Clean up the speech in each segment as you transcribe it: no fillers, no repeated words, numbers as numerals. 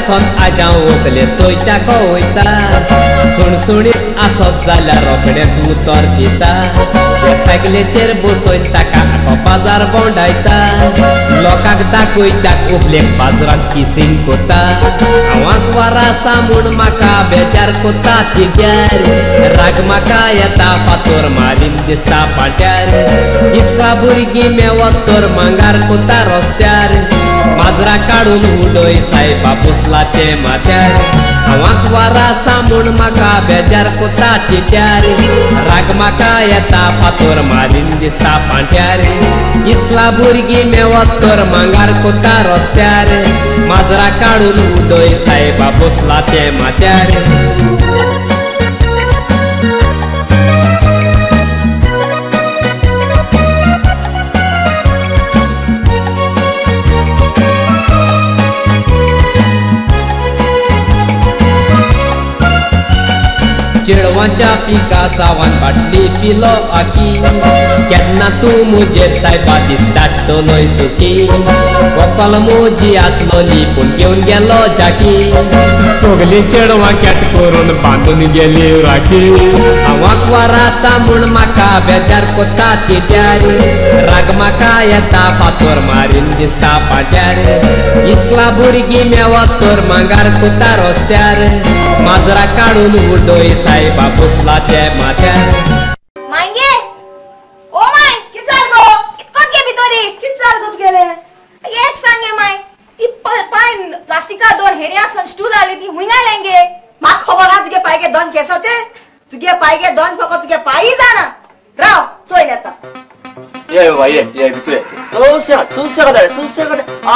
आसत आज्या वकले चोयच्याक वयता सुणसुणीत आसत जाल्यार रोखडेंच उतर दिता हे सायकलीचेर बसोवन ताका आखो बाजार भोंवडायता लोकांक दाखयच्याक उबलेक बाजारांत किसींग कोता हांवाक वार आसा म्हूण म्हाका बेजार कोता तिग्यार राग म्हाका येता फातोर मारीन दिसता पाट्यार इस्का भुरगीं मेवत तर मांगार कोता रस्त्यार माजरा काडून उडय सायबा पुसला ते माथ्यार हांवाक वार आसा म्हूण म्हाका बेजार कोता तिट्यार राग म्हाका येता फातोर मारीन दिसता पाट्यार इस्कला भुरगीं मेवत तर मांगार कोता रस्त्यार माजरा काडून उडय सायबा पुसला ते माथ्यार. चेडवांच्या पिकासावान बाटली पिलो आकी केन्ना तूं म्हजेर सायबा दिसता टोलोय सुकी वकल म्हजी आसलोली पूण घेवन गेलो जाकी सगलीं चेडवां कॅट करून बांदून गेली राखी हांवाक वार आसा म्हूण म्हाका बेजार कोता तिट्यार राग म्हाका येता फातोर मारीन दिसता पाट्यार इस्कला भुरगीं मेवत तर मांगार कोता रस्त्यार माजरा काडून उडय सायबा बसला ते माथ्यार. मांगे ओ my कित जाल गो कितकोन गे भितोरी कित जाल गो तुगेले एक सांगे my ती पाय प्लास्टिका दोन हेरी आसून स्टूल आले ती हुंय लेंगे म्हाका खबर आहा तुगे पायगे दोन केसो ते तुगे पायगे दोन फकत तुगे पायी जाणा राव चोय येता. ये बाबा ये ये भितर ये सुसेगाद सुसेगाद आ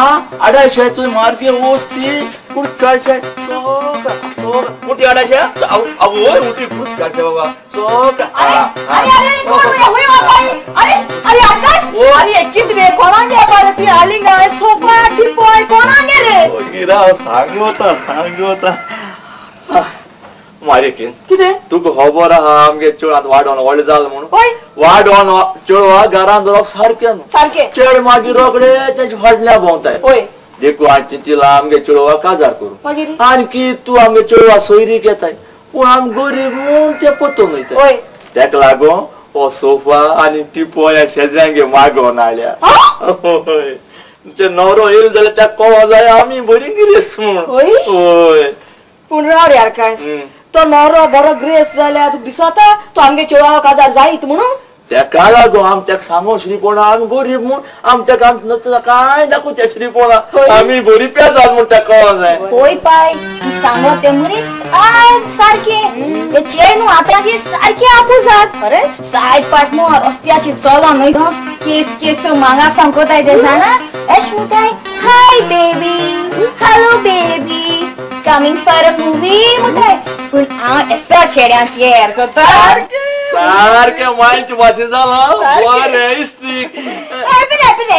अडायशे चोय मार्गे वस्ती पूण काडशे सोका सोका उठी अडायशे आवय उठी पूण काडशे बाबा सोका. अरे अरे अरे कोण हुई वाताई अरे अरे आकाश अरे कित रे कोणागे बारे ती हालिंगा सोफा टिपोय कोणागे रे गिरा सांग होता मारेकीन कितें तुका खबर आहा आमगे चेडवान वाडोन व्हडलें जालें म्हणून वाडोन चेडवा घरान दवरप सारकें न्हू सारकें चेड मागीर रोखडे तेंचे फाटल्यान भोंवताय देखून हांवें चिंतिलां आमगे चेडवा काजार करूं आनी तूं आमगे चेडवा सोयरीक येताय पूण आम गरीब म्हूण ते पतोवन वयताय तेका लागून हो सोफा आनी टिपोय शेजऱ्यांगे मागोवन हाडल्या. हय ते न्हवरो येयलो जाल्यार तेका कळों जाय आमी बरी गिरेस्त म्हूण. हय पूण राव रे आकाश तो न्हवरो बरो ग्रेस जाल्यार तुका दिसता तूं आमगे चेडवा काजार जायत म्हणून तेका लागून आम तेका सांगो श्रीपोणा आमी गरीब म्हूण आम तेका आम कांय दाखोवचें श्रीपोणा आमी बरी पेजाद म्हूण तेका कळों जाय. होय पाय तूं सांगो तें मनीस आज सारकें हे चेडू आतांचे सारकें आपुजात खरेंच सायड पाट न्हू रस्त्याची चलो न्हय केस केस मांगा सांगताय ते जाणा एश म्हणटाय hi baby hello baby coming for a movie म्हणटाय पूण हांव एसो चेड्यांक केअर करता सारकें मायचे भाशेन जालां बरें इस्ट्रीक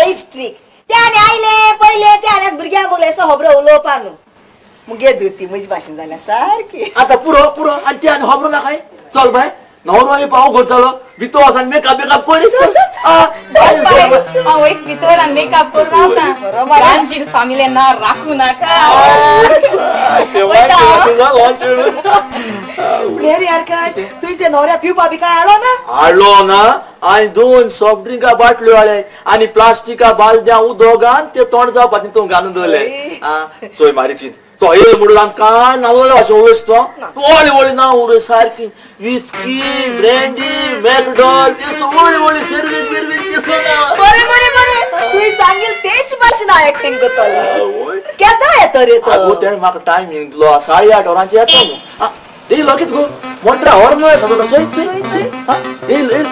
इस्ट्रीक ते आनी आयले पयले ते आनी भुरग्यांक बगले असो खबरो उलोवपा न्हू मुगे दुती म्हजे भाशेन जाल्या सारकी. आतां पुरो पुरो आनी ते आनी खबरो ना काय चल बाय न्हवरो मागीर पावो करतलो भितर वच आनी मेकअप बेकअप कर. हांव एक भितर आनी मेकअप करून रावता रांजीर फामिले ना राखूं नाका. तुवें ते न्हवऱ्या पिवपा बी काय हाडलो ना? हाडलो ना आनी दोन सॉफ्ट ड्रिंका बाटल्यो हाडले आनी प्लास्टिका बालद्यां उदक ते तोंड जावपा तितून घालून दवरले. चोय मारीकीन तो येयलो म्हणून आमकां कांय नावले भाशेन उलयस तो व्हडली व्हडली नांव उडय सारकी विस्की ब्रँडी मॅकडॉल व्हडली व्हडली सर्वीस बिर्वीस ते सगळें. बरें बरें बरें तुवें सांगील तेच भाशेन हांव एक्टींग करतलें. केन्ना येतो रे तो? आगो तेणें म्हाका टायमींग दिलो 8:30 वरांचेर येतो न्हू. येयलो कितें गो मोटरा हॉर्न आसा चोय चोय चोय येयलो येयलो.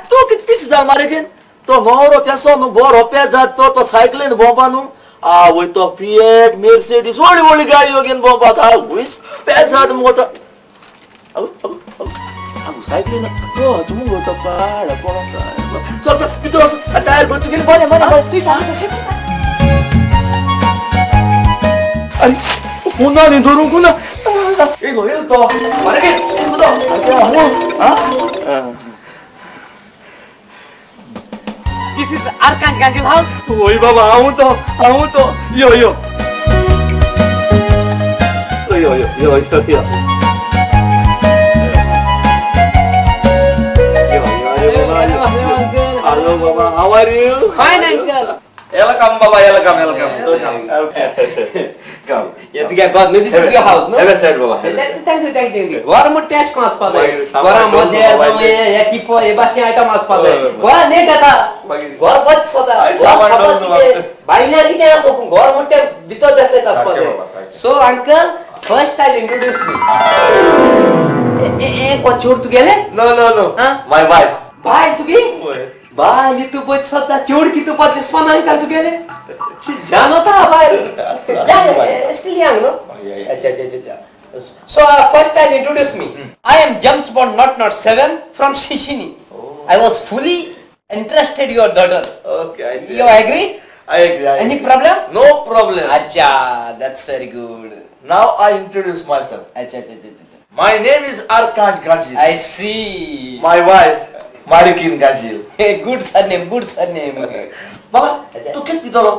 तूं कितें पिस जाल मारेकीन तो न्हवरो तेसो न्हू बरो पेजाद तो तो सायकलीन भोंवपा न्हू आवय तो फिएट मेर्सिडीस व्हडली व्हडली गाडयो घेवन भोंवपाक आवयस पेजाद मुगो तो. आगो सायकलीन तो हच मुगो तो पाड कोण चल चल भितर वच टायर भर तुगेले. बरें बरें बरें तूं सांग तशें. अरे पुन्हा न्ही धरूंक ना. इलो इलो तो मार्केट इलो तो. This is Arkanj Ganjil house. ओय बाबा हांव तो यो यो यो यो यो यो यो Hello Baba, how are you? Fine uncle. Welcome Baba, welcome, welcome, welcome. Come. Yeah, you got this is your house, no? Have a seat Baba. Thank you, thank you. War मोठे अशें कोण आसपा जाय. घरा मदेर हे टिपो हे भाशेन आयटम आसपा जाय. घरा नेट येता. घर गच्च सोदा. भायल्यार कितें आसो पूण घर मोठे भितर देसत आसपा जाय. So uncle, first I introduce me. ए कोण चोर तुगेले? No no no. My wife. बायल तुगे? बायल तूं पळय सद्दां चेड कितें पळय दिसपा ना अंकल तुगेले? जानो ता बायल. Still young, no? अच्छा अच्छा अच्छा. So first I'll introduce me. I am James Bond 007 from Shishini. Oh. I was fully interested your daughter. Okay. You agree? I agree. I Any problem? No problem. Acha, that's very good. Now I introduce myself. Acha, acha, acha, acha. My name is Arkanj Ganjil. I see. My wife, Marikin Ganjil. Hey, good surname, good surname. Baba, tu कित पितलो?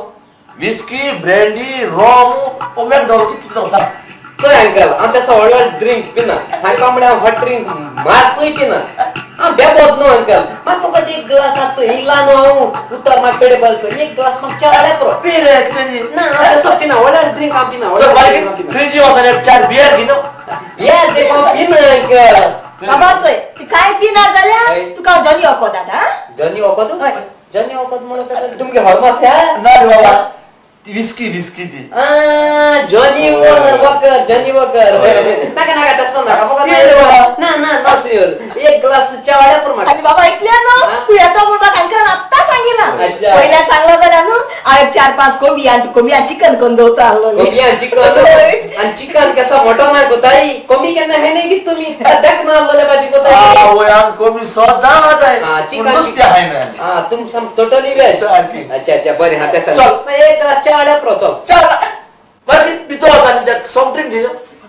Whiskey, brandy, rum, ओ McDowell कित पितलो sir? चल uncle, हांव तसो व्हडलो drink पिना. सांगपा म्हळ्यार हांव हॉट ड्रिंक मातूय पिना. हांव बेबोद न्हू अंकल. म्हाका फकत एक ग्लास आतां इला न्हू हांव उतर म्हाका पेडे बलतो एक ग्लास म्हाका च्या वाड्या पुरो. ना हांव तसो पिना, व्हडलो ड्रिंक हांव पिना. फ्रिजी वचून चार बियर घेन. बियर देखून हांव पिना अंकल. बाबा चोय काय पिना जाल्यार तुका हांव जॉनी वखद हाडटा. जॉनी वखद? जॉनी वखद म्हणून तुमगे हॉर्मोस ह्या? ना रे बाबा, विस्की विस्की दी. Johnnie Walker, Johnnie Walker. नाका नाका तसं नाका. ना ना ना एक ग्लास च्या वाड्या पुरो. आनी बाबा इतलें न्हू तूं येता म्हूण म्हाका अंकलान आत्तां सांगिलां. पयल्यार सांगलो जाल्यार न्हू हांव एक 4-5 कोबी आनी कोंबी चिकन करून दवरता आसलो. कोंबी चिकन आनी चिकन केसो मोटो ना कोताय कोंबी केन्ना हें न्ही कितें तुमी देख ना आसलोले भाजी कोताय. आवय आमी कोंबी सदां खाताय. चिकन नुस्तें खायना. आं तुम साम टोटली वेज. अच्छा अच्छा बरें हा तें सांग. एक ग्लास च्या वाड्या पुरो. चल चल मागीर भितर वच आनी सॉफ्ट ड्रिंक दी.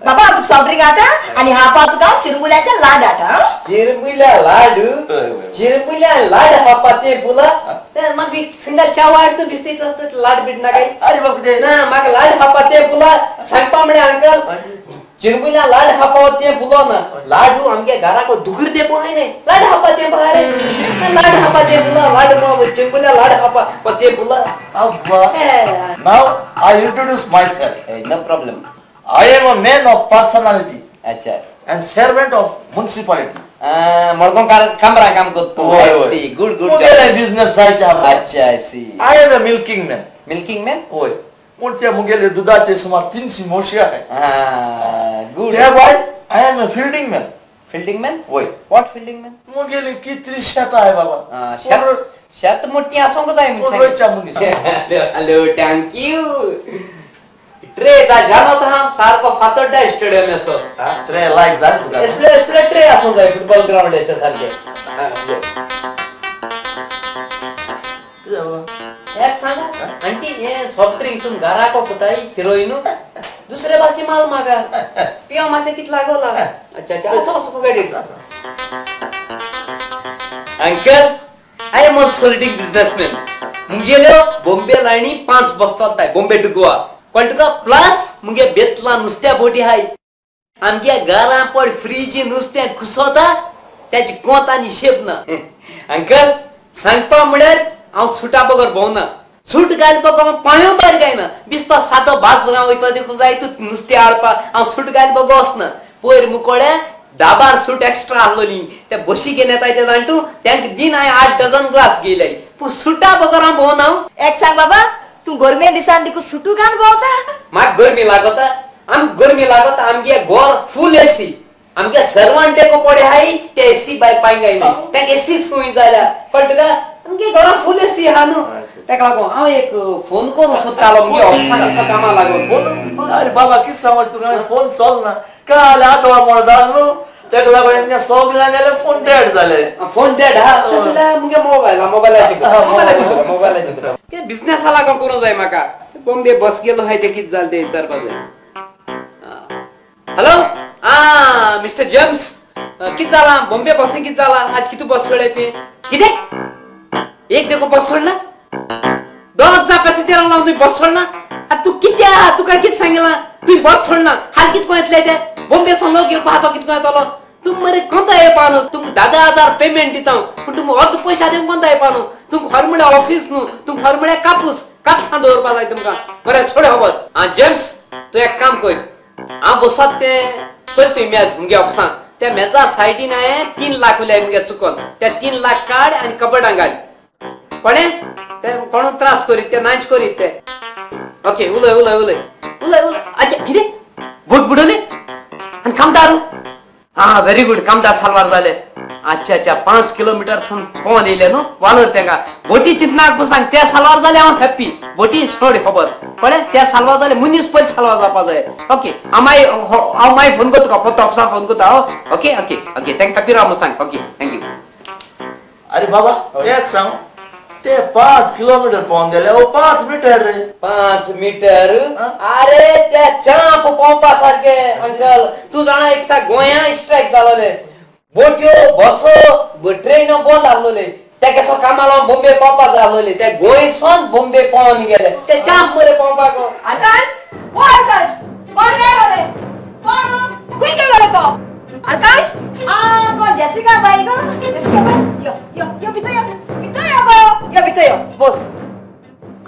बाबा तुका सॉफ्ट ड्रिंक हाडटा आनी हापा तुका चिरमुल्याचे लाड हाडटा. चिरमुल्या लाडू? चिरमुल्या लाड हापा ते पुला मागीर सिंगल च्या वाड तूं बिस्तीत लाड बीड ना काय? अरे बाबा कितें ना म्हाका लाड हापा ते पुला. सांगपा म्हळ्यार अंकल चिरमुल्या लाड हापा ते पुलो ना. लाडू आमगे घराक दुगूर ते पोय न्ही. लाड हापा ते भारे लाड हापा ते पुला. लाड चिरमुल्या लाड हापा ते पुला. Now I introduce myself. No problem. I am a man of personality. अच्छा. And servant of municipality. Madgaon Kamra काम करतो. I see. Good good. मुगेले बिझनेस जायचे. अच्छा I see. I am a milking man. Milking man? होय. पूण ते मुगेले दुधाचे सुमार 300 म्हशी आहे. गुड. त्या भायर I am a fielding man. Fielding man? होय. What fielding man? मुगेली कितली शेतां आहे बाबा. शेत शेत मोठी आसूंक जाय मनशान. Hello thank you. Tray जानो तो हम सारको फातोड्डा स्टेडियम असो. ट्रे लायक जाय तुका. असले असले ट्रे आसूंक जाय फुटबॉल ग्राउंड अशे सारके. एक सांगा आंटी, हे सॉफ्ट ड्रिंक तुम घराक कोताय हिरोईन दुसरे भाशे माल मागा पिया मातशें कितें लागोला. अच्छा अच्छा असो असो फुकट. Uncle I am also leading businessman. मुगेल्यो Bombay लायनी 5 बस चलताय बॉम्बे टू गोवा. कळ्ळें तुका? प्लस मुगे बेतला नुस्त्या बोटी हाय. आमगे घरां पड फ्रिजी नुस्तें कुसोता तेजी कोंत आनी हिशेब ना. अंकल सांगपा म्हळ्यार हांव सुटा बगर भोंवना. सूट घालपाक हांव पांयो भायर गायना. बिस्तो सादो बाजरां वयता देखून जाय तूं नुस्तें हाडपा हांव सूट घालपाक वचना. पयर मुकोड्या 10 सूट एक्स्ट्रा आहलोली ते बशी घेन येताय ते जाण तूं तेंका दिन हांवें 8 डझन ग्लास घेयले. पूण सुटा बगर हांव भोंवना. एक सांग बाबा, तूं गरमे दिसान देखून सुटू घालून भोंवता? म्हाका गरमी लागता. आमकां गरमी लागता. आमगे घर फूल एसी. आमगे सर्वंट देखो पडे हाय ते एसी भायर पांय गायना. तेंका एसी सूय जाल्या. कळ्ळें तुका? आमगे घरां फूल एसी आहा न्हू. तेका लागून हांव एक फोन करूंक सोदतालो मुगे ऑफिसाक असो कामा लागून. फोन? अरे बाबा कितें समज तुका फोन चलना. काल आतां मोडदा न्हू तेका लागून सगळ्यांगेले फोन डेड जाले. फोन डेड हा तशें जाल्यार मुगे मोबायल मोबायलाचेर मोबायलाचेर मोबायलाचेर कितें बिजनेसा लागून करूंक जाय म्हाका. बॉम्बे बस गेलो हाय ते कितें जालें तें विचारपाक जाय. हॅलो मिस्टर जेम्स कित जाला बॉम्बे बसीन कित जाला आज कितू बस सोडले ते कितें एक देखो बस सोडला 2000 पॅसेंजरांक लावन तुवें बस सोडना आतां तूं कित्या तुका कितें सांगिलां तुवें बस सोडना हाल कित कोण येतले ते बॉम्बे सावन लोक येवपा आहा तो कित कोण येतलो तूं मरे कोंता येवपा न्हू तुमकां 10,000 पेमेंट दिता पूण तुमकां अर्द पयशे दिवंक कोंता येवपा न्हू तुमकां खरें म्हळ्यार ऑफीस न्हू तुमकां खरें म्हळ्यार कापूस कापसां दवरपा जाय तुमकां बरें सोड खबर आं जेम्स तूं एक काम कर हांव बसत तें चल तुवें मेज मुगे ऑफिसान त्या मेजा सायडीन हांवें 3 लाख उरले मुगे चुकोन त्या 3 लाख काड आनी कबडां घाल कोणें ते कोणून त्रास करीत ते नाच करीत ते ओके उलय उलय उलय उलय उलय अच्छा कितें बोट बुडवली आनी कामदार आं व्हेरी गुड कामदार सालवार जाले अच्छा अच्छा 5 किलोमिटर सून पोवन येयले न्हू वालोर तेंका बोटी चिंतनाक सांग ते सालवार जाले हांव हॅप्पी बोटी सोड खबर कळ्ळें ते सालवार जाले मनीस पयलीं सालवार जावपा जाय ओके हांव मागीर हांव मागीर फोन करता तुका पोत्तो ऑफिसाक फोन करता ओके ओके ओके तेंका हॅप्पी राव म्हूण सांग ओके thank you. अरे बाबा एक सांग ते 5 किलोमीटर पोवन गेले ओ 5 मीटर रे 5 मीटर अरे ते चांप पोवपा सारके अंकल तूं जाणा एक दिसा गोंया स्ट्रायक जालोले बोट्यो बसो ट्रेन बंद आसलोले ते केसो कामा लावन बॉम्बे पावपा जाय आसलोले ते गोंयसून बॉम्बे पोवन गेले ते चांप मरे पोवपाक. आकाश ओ आकाश कोण रे रे कोण खंय गेलो रे तो आकाश आ कोण जेसिका बाई गो जेसिका बाई यो यो यो भितर यो भितर यो गो यो भितर यो बस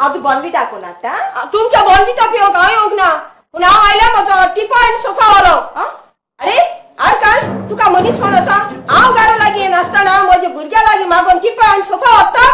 हांव तूं बॉर्नविटा कोण हाडटा तुमच्या बॉर्नविटा पिवंक हांव येवंक ना पूण हांव आयल्या म्हजो टिपो आनी सोफा व्हरो. अरे आकाश तुका मनीसपण आसा हांव घरा लागीं नासतना म्हज्या भुरग्या लागीं मागून टिपो आनी सोफा व्हरता.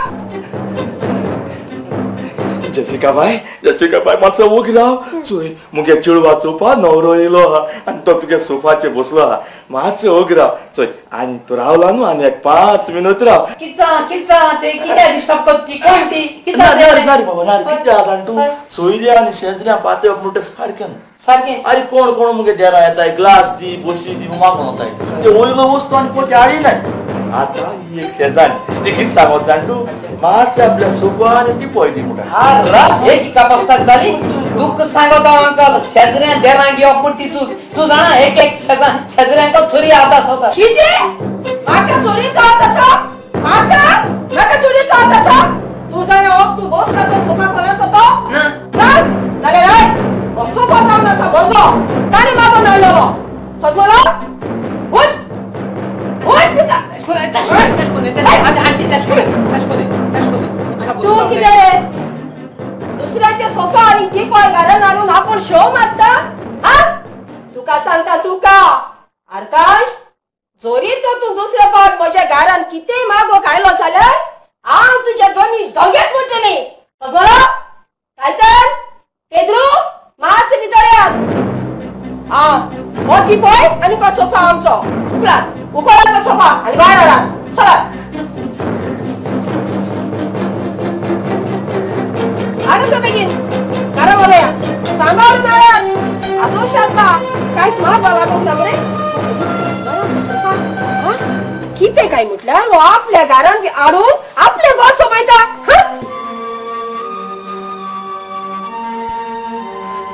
जेसिका बाय जेसिका बाय मातसो ओगी राव चोय मुगे चेडवा चोवपा न्हवरो येयलो आहा आनी तो तुगे सोफाचेर बसलो आहा मातसो ओगी राव चोय आनी तूं रावला न्हू आनी एक 5 मिनट राव. कित कित ते कित्याक डिस्टर्ब करता ती कोण ती कित ना रे बाबा ना कित्याक जाण तूं सोयऱ्या आनी शेजऱ्या पातळ म्हणटा सारकें न्हू सारकें. अरे कोण कोण मुगे देरा येताय ग्लास दी बशी दी मागून वताय ते वयलो वस्तू आनी पोती हाडिनाय. आतां ही एक शेजान ती कितें सांगत जाण तूं मातशें आपल्या सोफा आनी टिपॉय दी म्हणटा. एक कापस्ताक जाली दुःख सांगता अंकल शेजऱ्यान देरांक येवप पूण ती तूं जाणा एक एक शेजऱ्यांक चोरी हात आसता. कितें म्हाका चोरी हात आसा म्हाका म्हाका चोरी हात आसा तूं जाणा तूं बसला तो सोफा कोणाचो तो ना ना जाल्यार हय हो सोफा जावन आसा म्हजो ताणें मागून हाडलेलो समजलो. उठ उठ पिता तूं कितें रे दुसऱ्याचे सोफा आनी टिपॉय घरान हाडून आपूण शो मारता आ तुका सांगता तुका आकाश जोरी तर तूं दुसरे फावट म्हज्या घरान कितेंय मागोवंक आयलो जाल्यार हांव तुज्या दोनी दोंगेच म्हणटली बरो काय तर पेद्रू मातशें भितर येयात. आं हो टिपॉय आनी हो सोफा आमचो उखलात उखलात तो सोफा आनी भायर हाडात चलात. हाडून तो बेगीन घरा व्हरोया सांबाळून हाडात आदोशात बा कांयच मारपा लागूंक ना मरे. कितें काय म्हटल्यार हो आपल्या घरान हाडून आपलें घर सोबयता.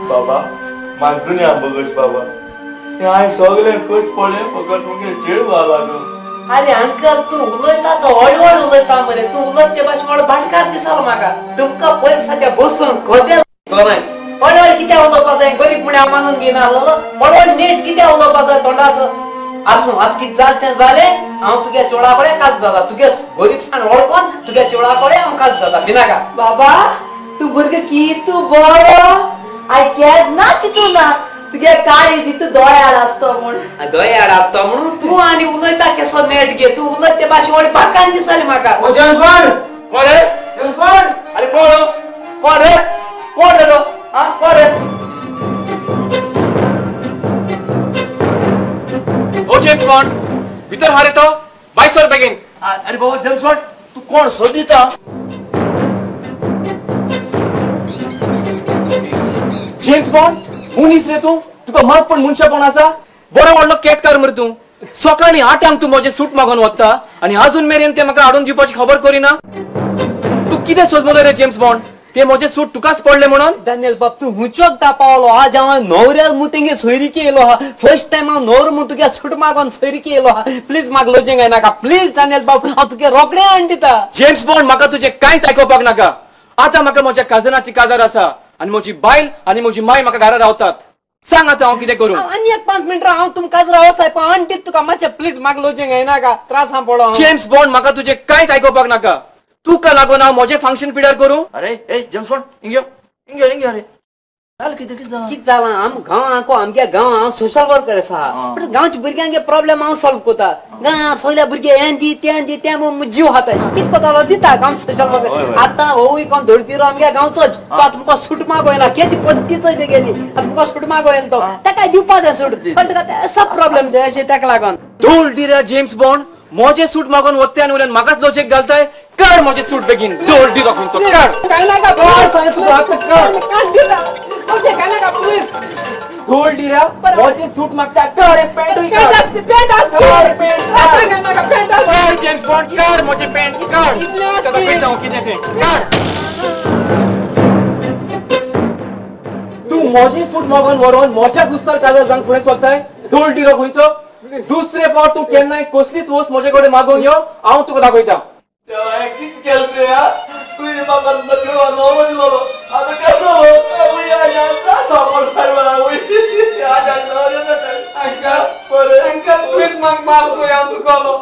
बाबा म्हाका दुनिया बगश बाबा हें हांवें सगळें कट पळय फकत मुगे चेडवा लागून. अरे अंकल तूं उलयता तो व्हड व्हड उलयता मरे तूं उलयता ते भाशेन व्हड भाटकार दिसलो म्हाका तुमकां पयलीं साद्या बसून खोदेल गोंयांत व्हड व्हड कित्याक उलोवपा जाय गरीब म्हळ्यार हांव मानून घेयना आसलोलो व्हड व्हड नेट कित्याक उलोवपा जाय तोंडाचो. आसूं आतां कितें जालें तें जालें हांव तुगे चेडवा कडेन काज जाता तुगे गरीबसाण वळखून तुगे चेडवा कडेन हांव काज जाता भिनाका. बाबा तूं भुरगो कितू बरो हांवें केन्ना चिंतूं ना तुगे काळीज इतू दोयाळ आसतो म्हूण. दोयाळ आसतो म्हणून तूं आनी उलयता केसो नेट घे तूं उलयता ते भाशेन व्हड भाटकार दिसले म्हाका. ओ जेम्स बॉन्ड कोण रे जेम्स बॉन्ड अरे कोण कोण रे कोण रे तो आ कोण रे ओ जेम्स बॉन्ड भितर हा रे तो भायर सर बेगीन. अरे बाबा जेम्स बॉन्ड तूं कोण सोदिता? जेम्स बॉन्ड मनीस रे तूं तुका मात पण मनशापण आसा बरो व्हडलो केटकार मरे तूं सकाळीं 8 तूं म्हजें सूट मागून वता आनी अजून मेरेन ते म्हाका हाडून दिवपाची खबर करिना. तूं कितें सोदमलो रे जेम्स बॉन्ड? ते म्हजे सूट तुकाच पडले म्हणून? डॅनियल बाब तूं हुंचोक पावलो. आज हांव न्हवऱ्याल मु तेंगे सोयरीके येयलो आहा. फर्स्ट टायम हांव न्हवरो मु तुगे सूट मागोन सोयरीके येयलो आहा. प्लीज म्हाका लजेंक नाका प्लीज डॅनियल बाब, हांव तुगे रोखडें हाडून दिता. जेम्स बॉन्ड म्हाका तुजें कांयच आयकुपाक नाका. आतां म्हाका म्हज्या काजनाची काजार आसा आनी म्हजी बायल आनी म्हजी माय म्हाका घरा रावतात. सांग आतां हांव कितें करूं? आनी एक 5 मिनटां हांव तुमकां राव सायब हाडून दिता तुका. मातशें प्लीज म्हाका लजेंक नाका, त्रास हांव पडो. जेम्स बॉन्ड म्हाका तुजें कांयच आयकुपाक नाका. तुका लागून हांव म्हजें फंक्शन पिड्यार करूं? अरे ए जेम्स बॉन्ड हिंग यो हिंग यो हिंग यो. अरे जालें कितें कितें जालां? कितें जालां आम गांवांक आमगे गांव हांव सोशल वर्कर आसा. पूण गांवच्या भुरग्यांगे प्रॉब्लेम हांव सॉल्व करता. गांव सगल्या भुरगे हें दी तें दी तें जीव खाता कितें करतालो दिता गांव सोशल वर्कर. आतां होवूय कोण धोडतिरो आमगे गांवचोच तो आतां तुमकां सूट मागो येयला केदी पद्दतीचो तेगेली आतां तुमकां सूट मागो येयला तो ताका दिवपा जाय सूट. पण ताका सब प्रॉब्लेम ते ताका लागून. धोल दिऱ्या जेम्स बॉन्ड म्हजें सूट मागून वत्ते आनी वयल्यान म्हाकाच लजेक घालताय. काड म्हजें सूट बेगीन. धोल दिरो खंयचो काड. काय नाका काड दिता काय नाका प्लीज. धोल दिऱ्या म्हजें सूट मागता. काड पॅन्टूय काड. पॅन्ट काड जेम्स बॉन्ड काड म्हजें पॅन्ट काड. दाखयता हांव कितें तें. काड तूं म्हजें सूट मागून व्हरोन म्हज्या गुस्तार काजार जावन फुडें चलताय. धोल दिरो खंयचो. दुसरे फावट तूं केन्नाय कसलीच वस्त म्हजे कडेन मागूंक यो हांव तुका दाखयता. कितें केलें तुवें? तुवें म्हाका न्हवरो दिलो आतां कसो अंकल प्लीज म्हाका माफ कर. हांव चुकलो.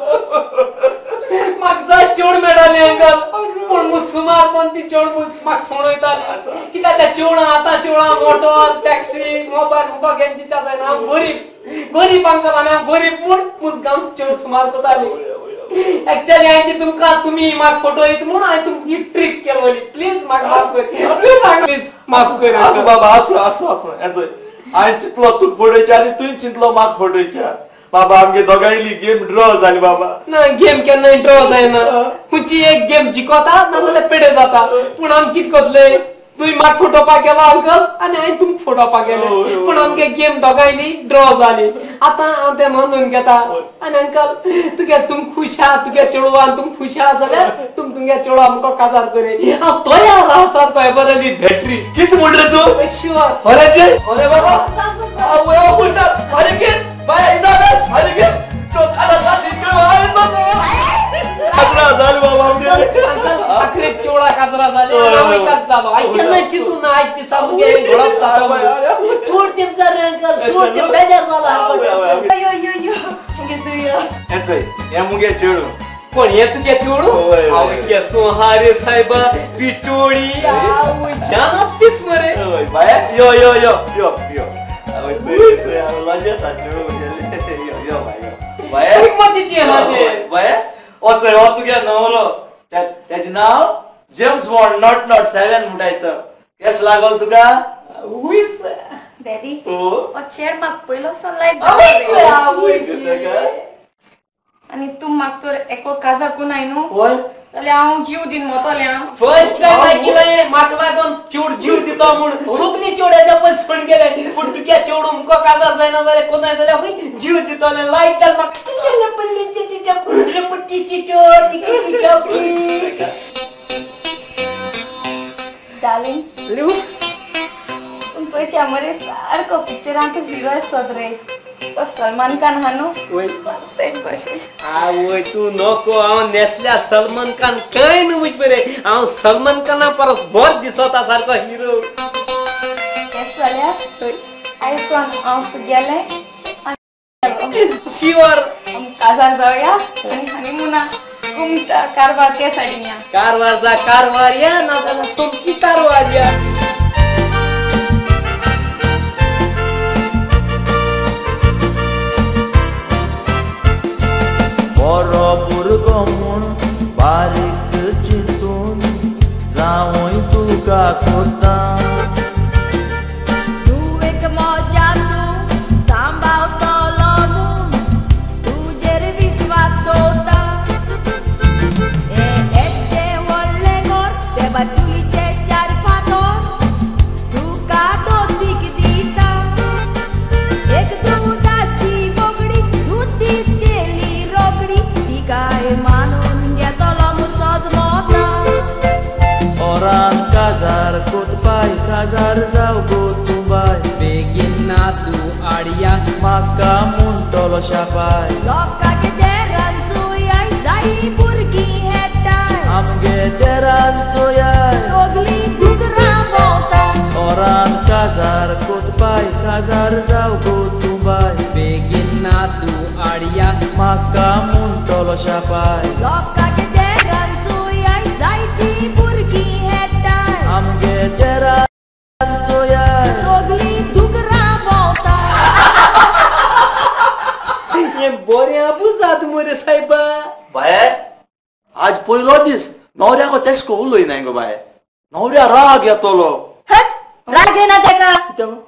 म्हाका जाय चेड मेळटाली अंकल, पूण मुसुमार कोण ती चेड म्हाका सोडयताली. कित्याक त्या चेवडां आतां चेवडां मोटर टॅक्सी मोबायल मुखार घेवन दिवच्या जायना. हांव गरीब गरीब अंकल आनी हांव गरीब पूण मुजगांव चेड सुमार करताली. एक्चुअली हांवें ती तुमकां तुमी म्हाका फोटो येता म्हणून हांवें तुमकां ही ट्रीक केलोली. प्लीज म्हाका माफ कर. प्लीज माफ कर. आसूं बाबा आसूं आसूं आसूं. हें हांवें चिंतलो तूं फटोवच्या आनी तुवें चिंतलो म्हाका फटोवच्या. बाबा आमगे दोगांयली गेम ड्रॉ जाली बाबा. ना गेम केन्नाय ड्रॉ जायना. खंयची एक गेम जिखता नाजाल्यार पेडे जाता. पूण आमी कितें करतले? तुवें म्हाका फटोवपाक गेलो अंकल आनी हांवें तुमकां फटोवपाक गेलें. पूण आमगे गेम दोगांयली ड्रॉ जाली. आतां हांव तें मानून घेता. आनी अंकल तुगे तुम खुश आहा तुगे चेडवान तुम खुश आहा जाल्यार तुम तुमगे चेडवा आमकां काजार करे. हांव तयार आहा सारको एबरली बॅटरी. कितें म्हणटा रे तूं? शुअर. खरेंचें? अरे बाबा हांव खुश आहा. अरे कितें बाय इजाबेल अरे कितें चेवडा काजरा जाले जालो. हांवें केन्ना चिंतूं ना आयज दिसा मुगे घोडप जाता. चड तेंप जालें अंकल, चड तेंप बेजार जाला. हें मुगे चेडूं. कोण हें तुगे चेडूं? हांव केसो आहा रे सायबा पिटोळी ध्यानात पीस मरे. बाय यो यो यो यो यो लजेता चेडूं यो यो बाय यो बाय बाय वचय हो तुगे न्हवरो. तेजें नांव जेम्स बॉन्ड 007 म्हणटाय तो. केस लागल तुका? डॅडी हो चेड म्हाका पयलोसो लायक जालो. आनी तूं म्हाका तर एको काजा कोनाय न्हू जाल्यार हांव जीव दीन मोतोलें. फर्स्ट टायम आयकिलें म्हाका लागून चेड जीव दिता म्हूण. सगळीं चेड हेज्या पयलीं सोडून गेले. पूण तुगे चेडूं मुको काजार जायना जाल्यार कोनाय जाल्यार खंय जीव दितलें. लायक जालें म्हाका. डार्लिंग पूण पळयच्या मरे सारको पिक्चरांत हिरो आसत रे तो सलमान खान हा न्हू तेच भशेन. आवय तूं नको. हांव नेसल्या सलमान खान कांय न्हू म्हजे बरे. हांव सलमान खाना परस बरो दिसता सारको हिरो. तेच जाल्यार आयज हांव तुगेलें शिवर काजार जावया आनी हनीमुना कुमटा कारवार त्या सायडीन या. कारवार जा कारवार या नाजाल्यार सोमकी कारवार या. बरो भुरगो म्हूण बारीक चिंतून जावूय तुका कोता. तूं एक मजा तूं सांबाळटलो म्हूण तुजेर विस्वास दवरता. हें एकटें व्हडलें घर देवा चुलीचे चार फातर काजार जाव गो तूं बाय बेगीन ना तूं आडया म्हाका म्हणटलो शाबाय लोकांगे देरान चोयाय जाय भुरगीं हेडटाय आमगे देरान चोयाय सगलीं दुकरां भोंवताय ओरान काजार कोत बाय काजार जाव गो तूं बाय बेगीन ना तूं आडया म्हाका म्हणटलो शाबाय लोकांगे देरान चोयाय जायतीं भुरगीं हेडटाय आमगे देरान चोयाय सगलीं दुकरां भोंवताय. हे बरें आबुजाद मरे सायबा. बाये आज पयलो दीस न्हवऱ्याक तेश को उलयनाय गो बाये न्हवऱ्या राग येतलो. राग येना तेका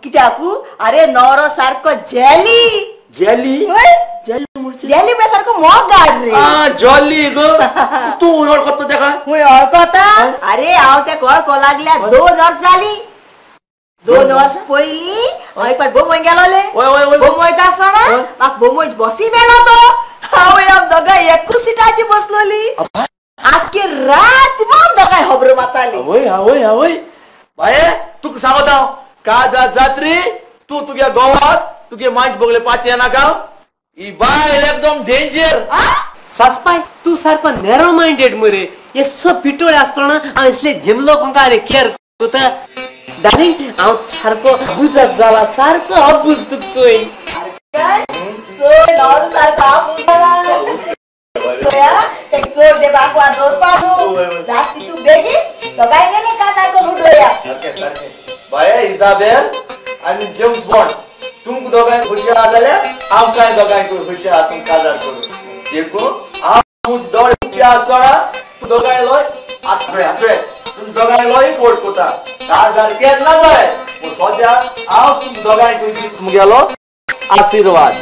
कित्याकू? अरे न्हवरो सारको जेली जेली जेली म्हळ्यार सारको मोग गाड रे. जॉली गो तूं वळखता तेका? खूंय वळखता? अरे हांव तेका वळखो लागल्या 2 वर्स जाली. 2 वर्स पयलीं हांव एक फावट बोमोय गेलोले. बोमोयता आसतना म्हाका बोमोय बसी मेलो तो. हांव आम दोगांय एकूच सिटाचेर बसलोली. आख्खी रात आम दोगांय खबरो मारताली. आवय आवय आवय बाये तुका सांगता हांव काजार जात्री तूं तुगे गोवाक तुगे मांयच बगले पाती येनाका. ही बायल एकदम डेंजर. सासपाय तूं सारको नॅरो मायंडेड मरे. हे सब पिटोळे आसतना हांव इसले जिमलो कोंका रे केअर कोता. डार्लिंग हांव सारको अबुजाद जाला सारको अबूज तुका चोय. चोय न्हवरो सारको आबूज जाला. चोया तेका चोड दे बाकवा दवरपा न्हू. जाती तूं बेगीन दोगांय गेले काजार करून उडोवया. बाये इजाबेल आनी जेम्स बॉन्ड तुमकां दोगांय खुशी आहा जाल्यार आमकांय दोगांयकूय खुशी आहा तुमकां काजार करून. देखून हांव दोळे उक्ते आसतना तूं दोगांय लोय आत्रे आत्रे तुम दोगांय लोय बोट कोता काजार केन्ना जाय पूण सद्या हांव तुम दोगांयकूय दिता मुगेलो आशिर्वाद.